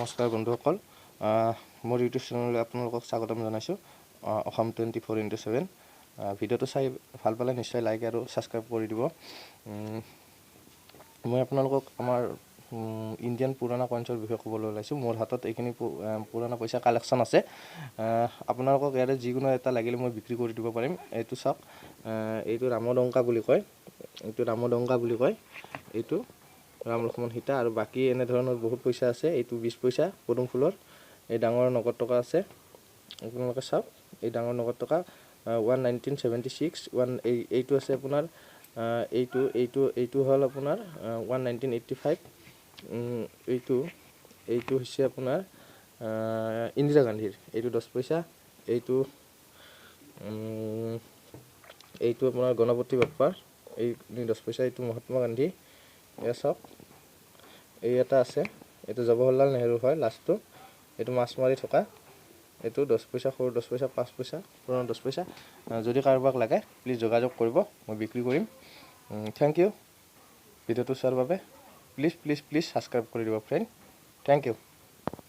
নমস্কাৰ বন্ধুসকল, মোৰ ইউটিউব চেনেললৈ আপোনালোকক স্বাগতম জনাইছোঁ। অসম 24x7। ভিডিঅ'টো চাই ভাল পালে নিশ্চয় লাইক আৰু ছাবস্ক্ৰাইব কৰি দিব। মই আপোনালোকক আমাৰ ইণ্ডিয়ান পুৰণা কইনছৰ বিষয়ে ক'বলৈ ওলাইছোঁ। মোৰ হাতত এইখিনি পুৰণা পইচা কালেকশ্যন আছে। আপোনালোকক ইয়াৰে যিকোনো এটা লাগিলে মই বিক্ৰী কৰি দিব পাৰিম। এইটো চাওক, এইটো ৰামদংকা বুলি কয়, এইটো ৰামদংকা বুলি কয়, এইটো ৰাম লক্ষ্মণ সীতা আৰু বাকী এনেধৰণৰ বহুত পইচা আছে। এইটো 20 পইচা পদুম ফুলৰ, এই ডাঙৰ নগদ টকা আছে। আপোনালোকে চাওক, এই ডাঙৰ নগদ টকা ওৱান 1976 ওৱান। এইটো আছে আপোনাৰ, এইটো হ'ল আপোনাৰ ওৱান 1985। এইটো হৈছে আপোনাৰ ইন্দিৰা গান্ধীৰ, এইটো 10 পইচা। এইটো আপোনাৰ গণপতি বাপ্পাৰ, এই 10 পইচা। এইটো মহাত্মা গান্ধী। এয়া চাওক, এই এটা আছে, এইটো জৱাহৰলাল নেহৰু হয় লাষ্টটো, এইটো মাছ মাৰি থকা। এইটো 10 পইচা, সৰু 10 পইচা, 5 পইচা, পুৰণা 10 পইচা। যদি কাৰোবাক লাগে প্লিজ যোগাযোগ কৰিব, মই বিক্ৰী কৰিম। Thank U ভিডিঅ'টো চোৱাৰ বাবে। প্লিজ প্লিজ প্লিজ ছাবস্ক্ৰাইব কৰি দিব ফ্ৰেণ্ড। Thank U.